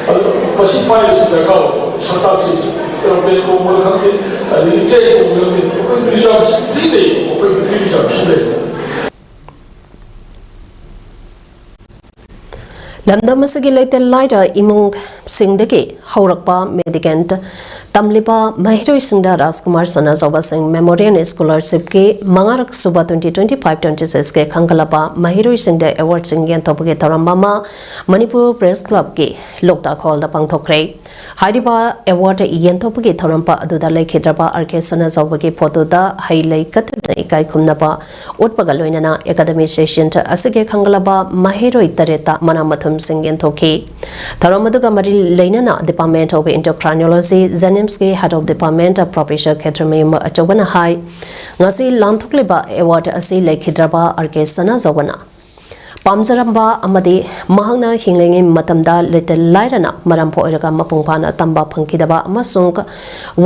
ꯑꯗꯣ ꯃꯁꯤ ꯄꯥꯏꯕꯁꯤ ꯗꯔꯀꯥꯔ ꯑꯣꯏ꯫ ꯁꯛꯇꯥꯛꯁꯤ ꯑꯦꯔꯣꯄ꯭ꯂꯦꯟ ꯇꯣꯡꯕꯗ ꯈꯪꯗꯦ, ꯑꯗꯒꯤ ꯇ꯭ꯔꯦꯟ ꯇꯣꯡꯕꯗ ꯈꯪꯗꯦ, ꯑꯩꯈꯣꯏ ꯔꯤꯖꯥꯔꯕꯁꯤ ꯐ꯭ꯔꯤ ꯂꯩ, ꯑꯩꯈꯣꯏ ꯐ꯭ꯔꯤ ꯔꯤꯖꯥꯔꯕꯁꯤ ꯂꯩ꯫ ꯂꯝꯗꯝ ꯑꯁꯤꯒꯤ ꯂꯩꯇ ꯂꯥꯏꯔ ꯏꯃꯨꯡꯁꯤꯡꯗꯒꯤ ꯍꯧꯔꯛꯄ ꯃꯦꯗꯤꯀꯦꯟ ꯇꯝꯂꯤꯕ ꯃꯍꯩꯔꯣꯏꯁꯤꯡꯗ ꯔꯥꯖꯀꯨꯃꯥꯔ ꯁꯅꯥꯖꯥꯎꯕ ꯁꯤꯡ ꯃꯦꯃꯣꯔꯤꯌꯦꯜ ꯁ꯭ꯀꯣꯂꯔꯁꯤꯞꯀꯤ ꯃꯉꯥꯔꯛ ꯁꯨꯕ twenty twenty five twenty sixꯀꯤ ꯈꯟꯒꯠꯂꯕ ꯃꯍꯩꯔꯣꯏꯁꯤꯡꯗ ꯑꯦꯋꯥꯔꯗꯁꯤꯡ ꯌꯦꯟꯊꯣꯛꯄꯒꯤ ꯊꯧꯔꯝ ꯑꯃ ꯃꯅꯤꯄꯨꯔ ꯄ꯭ꯔꯦꯁ ꯀ꯭ꯂꯕꯀꯤ ꯂꯣꯛꯇꯥꯛ ꯍꯣꯜꯗ ꯄꯥꯡꯊꯣꯛꯈ꯭ꯔꯦ꯫ ꯍꯥꯏꯔꯤꯕ ꯑꯦꯋꯥꯔꯗ ꯌꯦꯟꯊꯣꯛꯄꯒꯤ ꯊꯧꯔꯝ ꯑꯗꯨꯗ ꯂꯩꯈꯤꯗ꯭ꯔꯕ ꯑꯥꯔ ꯀꯦ ꯁꯅꯥꯖꯥꯎꯕꯒꯤ ꯐꯣꯇꯣꯗ ꯍꯩ ꯂꯩ ꯀꯠꯇꯨꯅ ꯏꯀꯥꯏ ꯈꯨꯝꯅꯕ ꯎꯠꯄꯒ ꯂꯣꯏꯅꯅ ꯑꯦꯀꯥꯗꯃꯤꯛ ꯁꯦꯁꯟ ꯑꯁꯤꯒꯤ ꯈꯟꯒꯠꯂꯕ ꯃꯍꯩꯔꯣꯏ ꯇꯔꯦꯠꯇ ꯃꯅꯥ ꯃꯊꯨꯝꯁꯤꯡ ꯌꯦꯟꯊꯣꯛꯈꯤ꯫ ꯊꯧꯔꯝ ꯑꯗꯨꯒ ꯃꯔꯤ ꯂꯩꯅꯅ Department of Endocrinology, JNIMSꯀꯤ Head of Department Professor ꯈꯦꯇ꯭ꯔꯤꯃꯌꯨꯝ ꯑꯆꯧꯕꯅ ꯍꯥꯏ, ꯉꯁꯤ ꯂꯥꯟꯊꯣꯛꯂꯤꯕ ꯑꯦꯋꯥꯔꯗ ꯑꯁꯤ ꯂꯩꯈꯤꯗ꯭ꯔꯕ ꯑꯥꯔ ꯀꯦ ꯁꯅꯥꯖꯥꯎꯕꯅ ꯄꯥꯝꯖꯔꯝꯕ ꯑꯃꯗꯤ ꯃꯍꯥꯛꯅ ꯍꯤꯡꯂꯤꯉꯩ ꯃꯇꯝꯗ ꯂꯩꯇ ꯂꯥꯏꯔꯅ ꯃꯔꯝ ꯑꯣꯏꯔꯒ ꯃꯄꯨꯡ ꯐꯥꯅ ꯇꯝꯕ ꯐꯪꯈꯤꯗꯕ ꯑꯃꯁꯨꯡ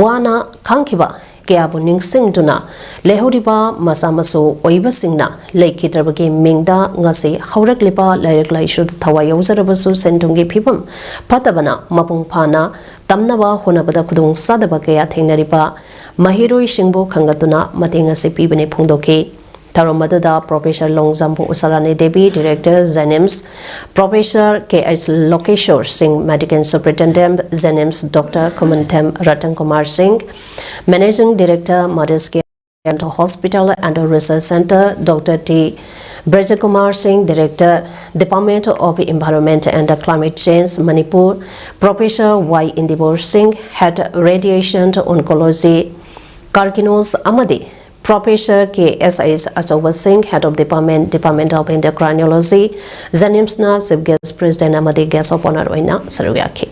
ꯋꯥꯅ ꯈꯥꯡꯈꯤꯕ ꯀꯌꯥꯕꯨ ꯅꯤꯡꯁꯤꯡꯗꯨꯅ ꯂꯩꯍꯧꯔꯤꯕ ꯃꯆꯥ ꯃꯁꯨ ꯑꯣꯏꯕꯁꯤꯡꯅ ꯂꯩꯈꯤꯗ꯭ꯔꯕꯒꯤ ꯃꯤꯡꯗ ꯉꯁꯤ ꯍꯧꯔꯛꯂꯤꯕ ꯂꯥꯏꯔꯤꯛ ꯂꯥꯏꯁꯨꯗ ꯊꯋꯥꯏ ꯌꯥꯎꯖꯔꯕꯁꯨ ꯁꯦꯟ ꯊꯨꯝꯒꯤ ꯐꯤꯕꯝ ꯐꯠꯇꯕꯅ ꯃꯄꯨꯡ ꯐꯥꯅ ꯇꯝꯅꯕ ꯍꯣꯠꯅꯕꯗ ꯈꯨꯗꯣꯡꯆꯥꯗꯕ ꯀꯌꯥ ꯊꯦꯡꯅꯔꯤꯕ ꯃꯍꯩꯔꯣꯏꯁꯤꯡꯕꯨ ꯈꯟꯒꯠꯇꯨꯅ ꯃꯇꯦꯡ ꯑꯁꯤ ꯄꯤꯕꯅꯤ ꯐꯣꯡꯗꯣꯛꯈꯤ꯫ ꯊꯧꯔꯝ ꯑꯗꯨꯗ Professor ꯂꯣꯡꯖꯥꯝꯕꯨ Usharani Devi, Director, JNIMS, Professor K H Lokeshor Singh, Medical Superintendent, JNIMS, Doctor ꯈꯨꯃꯟꯊꯦꯝ ꯔꯇꯟ ꯀꯨꯃꯥꯔ ꯁꯤꯡ, Managing Director, Mothers Care Hospital and Research Centre, Doctor T Brajakumar Singh, Director, Department of Environment and Climate Change, Manipur, Professor ꯋꯥꯏ ꯏꯟꯗꯤꯕꯣꯔ ꯁꯤꯡ, Head, Radiation Oncology, Karkinos ꯑꯃꯗꯤ Professor ꯀꯦ ꯑꯦꯁ H ꯑꯆꯧꯕ ꯁꯤꯡ, Head of Department, Department of Endocrinology, JNIMSꯅ Chief Guest, President ꯑꯃꯗꯤ Guest of Honour ꯑꯣꯏꯅ ꯁꯔꯨꯛ ꯌꯥꯈꯤ꯫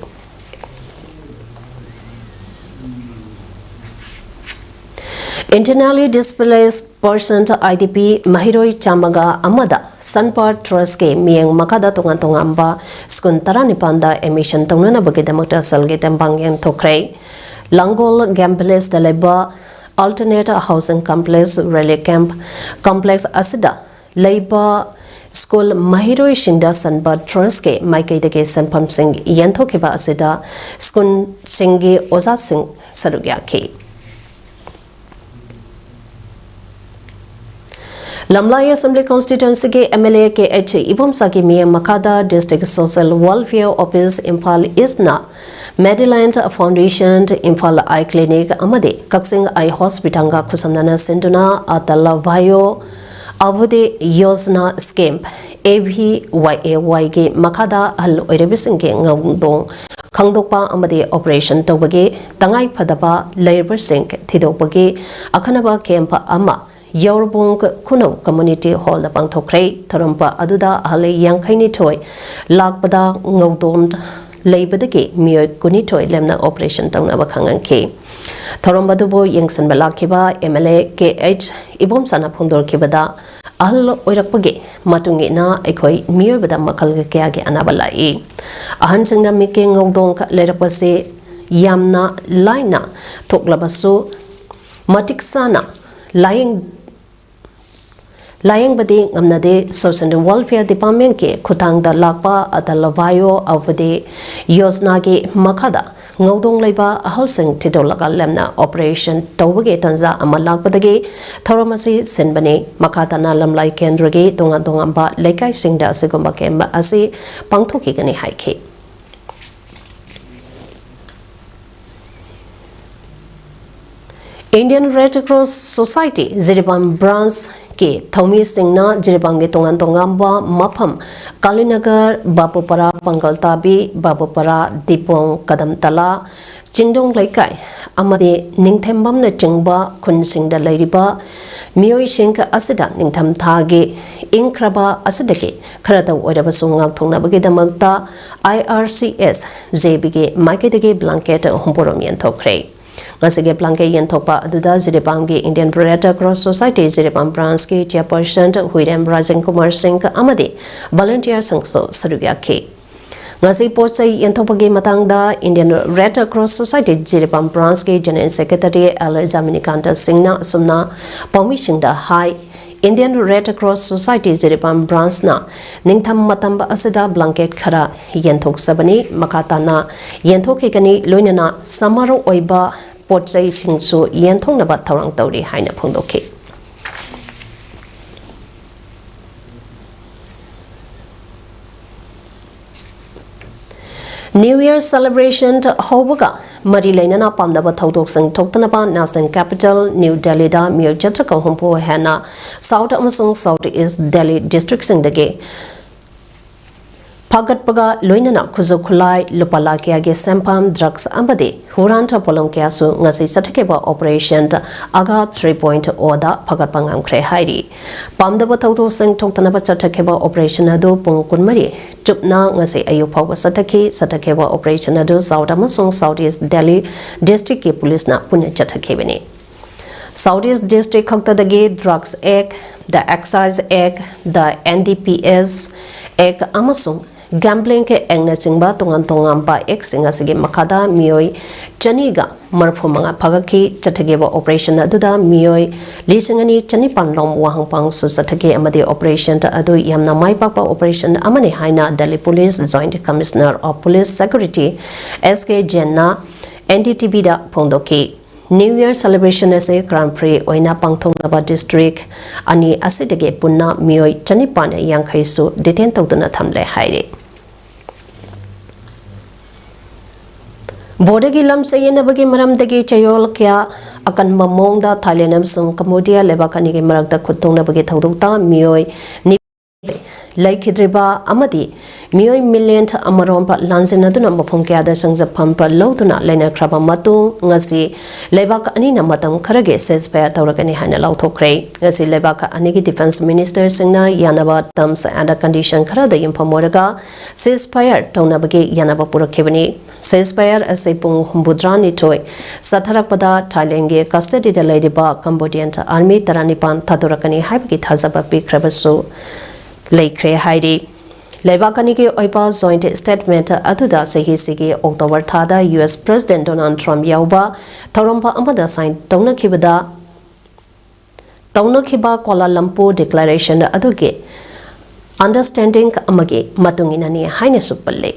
Internally Displaced Person, I D P, ꯃꯍꯩꯔꯣꯏ ꯆꯥꯝꯃꯒ ꯑꯃꯗ Sunbird Trustꯀꯤ ꯃꯤꯠꯌꯦꯡ ꯃꯈꯥꯗ ꯇꯣꯉꯥꯟ ꯇꯣꯉꯥꯟꯕ ꯁ꯭ꯀꯨꯜ ꯇꯔꯥꯅꯤꯄꯥꯟꯗ admission ꯇꯧꯅꯅꯕꯒꯤꯗꯃꯛꯇ ꯁꯦꯜꯒꯤ ꯇꯦꯡꯕꯥꯡ ꯌꯦꯟꯊꯣꯛꯈ꯭ꯔꯦ꯫ ꯂꯥꯡꯒꯣꯜ Game Villageꯗ ꯂꯩꯕ Alternate Housing Complex, Relief Camp Complex ꯑꯁꯤꯗ ꯂꯩꯕ ꯁ꯭ꯀꯨꯜ ꯃꯍꯩꯔꯣꯏꯁꯤꯡꯗ Sunbird Trustꯀꯤ ꯃꯥꯏꯀꯩꯗꯒꯤ ꯁꯦꯟꯐꯝꯁꯤꯡ ꯌꯦꯟꯊꯣꯛꯈꯤꯕ ꯑꯁꯤꯗ ꯁ꯭ꯀꯨꯜꯁꯤꯡꯒꯤ ꯑꯣꯖꯥꯁꯤꯡ ꯁꯔꯨꯛ ꯌꯥꯈꯤ꯫ ꯂꯝꯂꯥꯏ Assembly Constituencyꯒꯤ M L A K H ꯏꯕꯣꯝꯆꯥꯒꯤ ꯃꯤꯠꯌꯦꯡ ꯃꯈꯥꯗ District Social Welfare Office, Imphal Eastꯅ Madeline Foundation, Imphal Eye Clinic ꯑꯃꯗꯤ ꯀꯛꯆꯤꯡ Eye Hospitalꯒ ꯈꯨꯠꯁꯝꯅꯅ ꯁꯤꯟꯗꯨꯅ Atal Vayo Avode Yojana Scheme, A V Y A Yꯒꯤ ꯃꯈꯥꯗ ꯑꯍꯜ ꯑꯣꯏꯔꯕꯁꯤꯡꯒꯤ ꯉꯧꯗꯣꯡ ꯈꯪꯗꯣꯛꯄ ꯑꯃꯗꯤ operation ꯇꯧꯕꯒꯤ ꯇꯉꯥꯏ ꯐꯗꯕ ꯂꯩꯔꯕꯁꯤꯡ ꯊꯤꯗꯣꯛꯄꯒꯤ ꯑꯈꯟꯅꯕ camp ꯑꯃ ꯌꯥꯎꯔꯕꯨꯡ ꯈꯨꯅꯧ Community Hallꯗ ꯄꯥꯡꯊꯣꯛꯈ꯭ꯔꯦ꯫ ꯊꯧꯔꯝ ꯑꯗꯨꯗ ꯑꯍꯜ ꯌꯥꯡꯈꯩꯅꯤꯊꯣꯏ ꯂꯥꯛꯄꯗ ꯉꯧꯗꯣꯟ ꯂꯩꯕꯗꯒꯤ ꯃꯤꯑꯣꯏ ꯀꯨꯟꯅꯤꯊꯣꯏ ꯂꯦꯝꯅ operation ꯇꯧꯅꯕ ꯈꯪꯍꯟꯈꯤ꯫ ꯊꯧꯔꯝ ꯑꯗꯨꯕꯨ ꯌꯦꯡꯁꯤꯟꯕ ꯂꯥꯛꯈꯤꯕ M L A K H ꯏꯕꯣꯝꯆꯥꯅ ꯐꯣꯡꯗꯣꯔꯛꯈꯤꯕꯗ, ꯑꯍꯜ ꯑꯣꯏꯔꯛꯄꯒꯤ ꯃꯇꯨꯡ ꯏꯟꯅ ꯑꯩꯈꯣꯏ ꯃꯤꯑꯣꯏꯕꯗ ꯃꯈꯜ ꯀꯌꯥꯒꯤ ꯑꯅꯥꯕ ꯂꯥꯛꯏ꯫ ꯑꯍꯟꯁꯤꯡꯅ ꯃꯤꯠꯀꯤ ꯉꯧꯗꯣꯡ ꯂꯩꯔꯛꯄꯁꯤ ꯌꯥꯝꯅ ꯂꯥꯏꯅ ꯊꯣꯛꯂꯕꯁꯨ, ꯃꯇꯤꯛ ꯆꯥꯅ ꯂꯥꯌꯦꯡ-, ꯂꯥꯌꯦꯡꯕꯗꯤ ꯉꯝꯅꯗꯦ꯫ Social Welfare Departmentꯀꯤ ꯈꯨꯠꯊꯥꯡꯗ ꯂꯥꯛꯄ Atal Vayo Avode Yojanaꯒꯤ ꯃꯈꯥꯗ ꯉꯧꯗꯣꯡ ꯂꯩꯕ ꯑꯍꯜꯁꯤꯡ ꯊꯤꯗꯣꯛꯂꯒ ꯂꯦꯝꯅ operation ꯇꯧꯕꯒꯤ ꯇꯥꯟꯖꯥ ꯑꯃ ꯂꯥꯛꯄꯗꯒꯤ ꯊꯧꯔꯝ ꯑꯁꯤ ꯁꯤꯟꯕꯅꯤ꯫ ꯃꯈꯥ ꯇꯥꯅ ꯂꯝꯂꯥꯏ ꯀꯦꯟꯗ꯭ꯔꯒꯤ ꯇꯣꯉꯥꯟ ꯇꯣꯉꯥꯟꯕ ꯂꯩꯀꯥꯏꯁꯤꯡꯗ ꯑꯁꯤꯒꯨꯝꯕ camp ꯑꯁꯤ ꯄꯥꯡꯊꯣꯛꯈꯤꯒꯅꯤ ꯍꯥꯏꯈꯤ꯫ Indian Red Cross Society Jiribam branchꯀꯤ ꯊꯧꯃꯤꯁꯤꯡꯅ ꯖꯤꯔꯤꯕꯥꯝꯒꯤ ꯇꯣꯉꯥꯟ ꯇꯣꯉꯥꯟꯕ ꯃꯐꯝ, ꯀꯥꯂꯤꯅꯒꯔ, ꯕꯥꯕꯨꯄꯔꯥ, ꯄꯥꯡꯒꯜꯇꯥꯕꯤ, ꯕꯥꯕꯨꯄꯔꯥ, ꯗꯤꯄꯣꯡ, ꯀꯗꯝꯇꯂꯥ, ꯆꯤꯡꯗꯣꯡ ꯂꯩꯀꯥꯏ ꯑꯃꯗꯤ ꯅꯤꯡꯊꯦꯝꯕꯝꯅꯆꯤꯡꯕ ꯈꯨꯟꯁꯤꯡꯗ ꯂꯩꯔꯤꯕ ꯃꯤꯑꯣꯏꯁꯤꯡ ꯑꯁꯤꯗ ꯅꯤꯡꯊꯝꯊꯥꯒꯤ ꯏꯪꯈ꯭ꯔꯕ ꯑꯁꯤꯗꯒꯤ ꯈꯔꯇ ꯑꯣꯏꯔꯕꯁꯨ ꯉꯥꯛꯊꯣꯛꯅꯕꯒꯤꯗꯃꯛꯇ I R C S J Bꯒꯤ ꯃꯥꯏꯀꯩꯗꯒꯤ blanket ꯍꯨꯝꯐꯨꯔꯣꯝ ꯌꯦꯟꯊꯣꯛꯈ꯭ꯔꯦ꯫ ꯉꯁꯤꯒꯤ blanket ꯌꯦꯟꯊꯣꯛꯄ ꯑꯗꯨꯗ ꯖꯤꯔꯤꯕꯥꯝꯒꯤ Indian Red Cross Society Jiribam branchꯀꯤ chairperson ꯍꯨꯏꯔꯦꯝ Rajen Kumar ꯁꯤꯡ ꯑꯃꯗꯤ volunteerꯁꯤꯡꯁꯨ ꯁꯔꯨꯛ ꯌꯥꯈꯤ꯫ ꯉꯁꯤ ꯄꯣꯠ ꯆꯩ ꯌꯦꯟꯊꯣꯛꯄꯒꯤ ꯃꯇꯥꯡꯗ Indian Red Cross Society Jiribam branchꯀꯤ general secretary L ꯖꯥꯃꯤꯅꯤꯀꯥꯟꯇ ꯁꯤꯡꯅ ꯑꯁꯨꯝꯅ ꯄꯥꯎꯃꯤꯁꯤꯡꯗ ꯍꯥꯏ, Indian Red Cross Society Jiribam branchꯅ ꯅꯤꯡꯊꯝ ꯃꯇꯝ ꯑꯁꯤꯗ blanket ꯈꯔ ꯌꯦꯟꯊꯣꯛꯆꯕꯅꯤ꯫ ꯃꯈꯥ ꯇꯥꯅ ꯌꯦꯟꯊꯣꯛꯈꯤꯒꯅꯤ꯫ ꯂꯣꯏꯅꯅ ꯁꯃꯔꯨ ꯑꯣꯏꯕ ꯄꯣꯠ ꯆꯩꯁꯤꯡꯁꯨ ꯌꯦꯟꯊꯣꯛꯅꯕ ꯊꯧꯔꯥꯡ ꯇꯧꯔꯤ ꯍꯥꯏꯅ ꯐꯣꯡꯗꯣꯛꯈꯤ꯫ New Year celebration ꯍꯧꯕꯒ ꯃꯔꯤ ꯂꯩꯅꯅ ꯄꯥꯝꯅꯕ ꯊꯧꯗꯣꯛꯁꯤꯡ ꯊꯣꯛꯇꯅꯕ National Capital New Delhiꯗ ꯃꯤꯑꯣꯏ ꯆꯥꯇ꯭ꯔꯨꯛꯀ ꯍꯨꯝꯐꯨ ꯍꯦꯟꯅ South ꯑꯃꯁꯨꯡ South East Delhi districtꯁꯤꯡꯗꯒꯤ ꯐꯥꯒꯠꯄꯒ ꯂꯣꯏꯅꯅ ꯈꯨꯠꯁꯨ ꯈꯨꯠꯂꯥꯏ, ꯂꯨꯄꯥ ꯂꯥꯈ ꯀꯌꯥꯒꯤ ꯁꯦꯟꯐꯝ, drugs ꯑꯃꯗꯤ ꯍꯨꯔꯥꯟꯕ ꯄꯣꯠꯂꯝ ꯀꯌꯥꯁꯨ ꯉꯁꯤ ꯆꯠꯊꯈꯤꯕ operation Agha three point Oꯗ ꯐꯥꯒꯠꯄ ꯉꯝꯈ꯭ꯔꯦ ꯍꯥꯏꯔꯤ꯫ ꯄꯥꯝꯗꯕ ꯊꯧꯗꯣꯛꯁꯤꯡ ꯊꯣꯛꯇꯅꯕ ꯆꯠꯊꯈꯤꯕ operation ꯑꯗꯨ ꯄꯨꯡ ꯀꯨꯟꯃꯔꯤ ꯆꯨꯞꯅ ꯉꯁꯤ ꯑꯌꯨꯛ ꯐꯥꯎꯕ ꯆꯠꯊꯈꯤ꯫ ꯆꯠꯊꯈꯤꯕ operation ꯑꯗꯨ South ꯑꯃꯁꯨꯡ South East Delhi districtꯀꯤ policeꯅ ꯄꯨꯟꯅ ꯆꯠꯊꯈꯤꯕꯅꯤ꯫ South East district ꯈꯛꯇꯗꯒꯤ drugs act, the excise act, the N D P S act ꯑꯃꯁꯨꯡ gambling actꯅꯆꯤꯡꯕ ꯇꯣꯉꯥꯟ ꯇꯣꯉꯥꯟꯕ actꯁꯤꯡ ꯑꯁꯤꯒꯤ ꯃꯈꯥꯗ ꯃꯤꯑꯣꯏ ꯆꯅꯤꯒ ꯃꯔꯤꯐꯨ ꯃꯉꯥ ꯐꯥꯒꯠꯈꯤ꯫ ꯆꯠꯊꯈꯤꯕ operation ꯑꯗꯨꯗ ꯃꯤꯑꯣꯏ ꯂꯤꯁꯤꯡ ꯑꯅꯤ ꯆꯅꯤꯄꯥꯟ ꯂꯣꯝ ꯋꯥꯍꯪ ꯄꯥꯎꯁꯨ ꯆꯠꯊꯈꯤ ꯑꯃꯗꯤ operation ꯑꯗꯨ ꯌꯥꯝꯅ ꯃꯥꯏ ꯄꯥꯛꯄ operation ꯑꯃꯅꯤ ꯍꯥꯏꯅ Delhi Police Joint Commissioner of Police Security S K Jainꯅ N D T Vꯗ ꯐꯣꯡꯗꯣꯛꯈꯤ꯫ New Year celebration ꯑꯁꯤ crime free ꯑꯣꯏꯅ ꯄꯥꯡꯊꯣꯛꯅꯕ district ꯑꯅꯤ ꯑꯁꯤꯗꯒꯤ ꯄꯨꯟꯅ ꯃꯤꯑꯣꯏ ꯆꯅꯤꯄꯥꯟ ꯌꯥꯡꯈꯩꯁꯨ detain ꯇꯧꯗꯨꯅ ꯊꯝꯂꯦ ꯍꯥꯏꯔꯤ꯫ Borderꯒꯤ ꯂꯝ ꯆꯌꯦꯠꯅꯕꯒꯤ ꯃꯔꯝꯗꯒꯤ ꯆꯌꯣꯜ ꯀꯌꯥ ꯑꯀꯟꯕ ꯃꯑꯣꯡꯗ Thailand ꯑꯃꯁꯨꯡ Cambodia ꯂꯩꯕꯥꯛ ꯑꯅꯤꯒꯤ ꯃꯔꯛꯇ ꯈꯨꯠ ꯊꯣꯛꯅꯕꯒꯤ ꯊꯧꯗꯣꯛꯇ ꯃꯤꯑꯣꯏ ꯅꯤ-, ꯂꯩꯈꯤꯗ꯭ꯔꯤꯕ ꯑꯃꯗꯤ ꯃꯤꯑꯣꯏ ꯃꯤꯂꯤꯌꯟ ꯑꯃꯔꯣꯝꯕ ꯂꯥꯟꯖꯦꯟꯅꯗꯨꯅ ꯃꯐꯝ ꯀꯌꯥꯗ ꯆꯪꯖꯐꯝ ꯂꯧꯗꯨꯅ ꯂꯩꯅꯈ꯭ꯔꯕ ꯃꯇꯨꯡ, ꯉꯁꯤ ꯂꯩꯕꯥꯛ ꯑꯅꯤꯅ ꯃꯇꯝ ꯈꯔꯒꯤ ceasefire ꯇꯧꯔꯒꯅꯤ ꯍꯥꯏꯅ ꯂꯥꯎꯊꯣꯛꯈ꯭ꯔꯦ꯫ ꯉꯁꯤ ꯂꯩꯕꯥꯛ ꯑꯅꯤꯒꯤ defence ministerꯁꯤꯡꯅ ꯌꯥꯅꯕ terms and condition ꯈꯔꯗ ꯌꯨꯝꯐꯝ ꯑꯣꯏꯔꯒ ceasefire ꯇꯧꯅꯕꯒꯤ ꯌꯥꯅꯕ ꯄꯨꯔꯛꯈꯤꯕꯅꯤ꯫ Ceasefire ꯑꯁꯤ ꯄꯨꯡ ꯍꯨꯝꯐꯨꯇꯔꯥꯅꯤꯊꯣꯏ ꯆꯠꯊꯔꯛꯄꯗ Thailandꯒꯤ custodyꯗ ꯂꯩꯔꯤꯕ Cambodian army ꯇꯔꯥꯅꯤꯄꯥꯟ ꯊꯥꯗꯣꯔꯛꯀꯅꯤ ꯍꯥꯏꯕꯒꯤ ꯊꯥꯖꯕ ꯄꯤꯈ꯭ꯔꯕꯁꯨ ꯂꯩꯈ꯭ꯔꯦ ꯍꯥꯏꯔꯤ꯫ ꯂꯩꯕꯥꯛ ꯑꯅꯤꯒꯤ ꯑꯣꯏꯕ joint statement ꯑꯗꯨꯗ ꯆꯍꯤꯁꯤꯒꯤ October ꯊꯥꯗ U S President Donald Trump ꯌꯥꯎꯕ ꯊꯧꯔꯝ ꯑꯃꯗ sign ꯇꯧꯅꯈꯤꯕꯗ ꯇꯧꯅꯈꯤꯕ Kuala Lumpur Declaration ꯑꯗꯨꯒꯤ understanding ꯑꯃꯒꯤ ꯃꯇꯨꯡ ꯏꯟꯅꯅꯤ ꯍꯥꯏꯅꯁꯨ ꯄꯜꯂꯤ꯫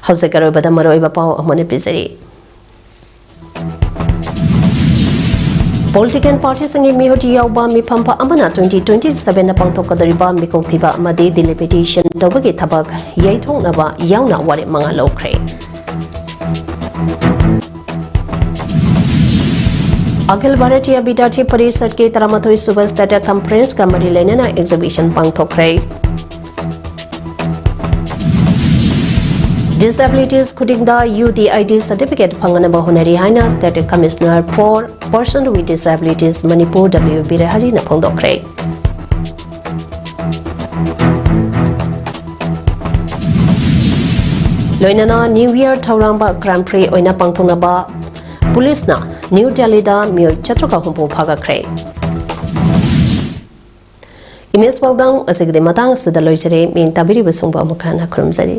ꯍꯧꯖꯤꯛ ꯑꯔꯣꯏꯕꯗ ꯃꯔꯨꯑꯣꯏꯕ ꯄꯥꯎ ꯑꯃꯨꯛ ꯍꯟꯅ ꯄꯤꯖꯔꯤ꯫ Political partyꯁꯤꯡꯒꯤ ꯃꯤꯍꯨꯠ ꯌꯥꯎꯕ ꯃꯤꯐꯝ ꯑꯃꯅ twenty twenty sevenꯗ ꯄꯥꯡꯊꯣꯛꯀꯗꯧꯔꯤꯕ ꯃꯤꯀꯣꯛ ꯊꯤꯕ ꯑꯃꯗꯤ delimitation ꯇꯧꯕꯒꯤ ꯊꯕꯛ ꯌꯩꯊꯣꯛꯅꯕ ꯌꯥꯎꯅ ꯋꯥꯔꯦꯞ ꯃꯉꯥ ꯂꯧꯈ꯭ꯔꯦ꯫ ꯑꯈꯤꯜ ꯚꯥꯔꯇꯤꯌꯥ ꯕꯤꯗ꯭ꯌꯥꯔꯊꯤ ꯄꯔꯤꯁꯠꯀꯤ ꯇꯔꯥꯃꯥꯊꯣꯏ ꯁꯨꯕ state conferenceꯀ ꯃꯔꯤ ꯂꯩꯅꯅ exhibition ꯄꯥꯡꯊꯣꯛꯈ꯭ꯔꯦ꯫ Disabilities ꯈꯨꯗꯤꯡꯗ U D I D certificate ꯐꯪꯅꯅꯕ ꯍꯣꯠꯅꯔꯤ ꯍꯥꯏꯅ State Commissioner for Person with Disabilities Manipur W ꯕꯤꯔꯍꯔꯤꯅ ꯐꯣꯡꯗꯣꯛꯈ꯭ꯔꯦ꯫ ꯂꯣꯏꯅꯅ New Year ꯊꯧꯔꯝ Grand Prix ꯑꯣꯏꯅ ꯄꯥꯡꯊꯣꯛꯅꯕ ꯄꯨꯂꯤꯁꯅ ꯅ꯭ꯌꯨ ꯗꯦꯜꯂꯤꯗ ꯃꯤꯑꯣꯏ ꯆꯥꯇ꯭ꯔꯨꯛꯀ ꯍꯨꯝꯐꯨ ꯐꯥꯒꯠꯈ꯭ꯔꯦ꯫ Image ꯄꯥꯎꯗꯝ ꯑꯁꯤꯒꯤꯗꯤ ꯃꯇꯥꯡ ꯑꯁꯤꯗ ꯂꯣꯏꯖꯔꯦ꯫ ꯃꯤꯠꯌꯦꯡ ꯇꯥꯕꯤꯔꯤꯕꯁꯤꯡꯕꯨ ꯑꯃꯨꯛ ꯍꯟꯅ ꯈꯨꯔꯨꯝꯖꯔꯤ꯫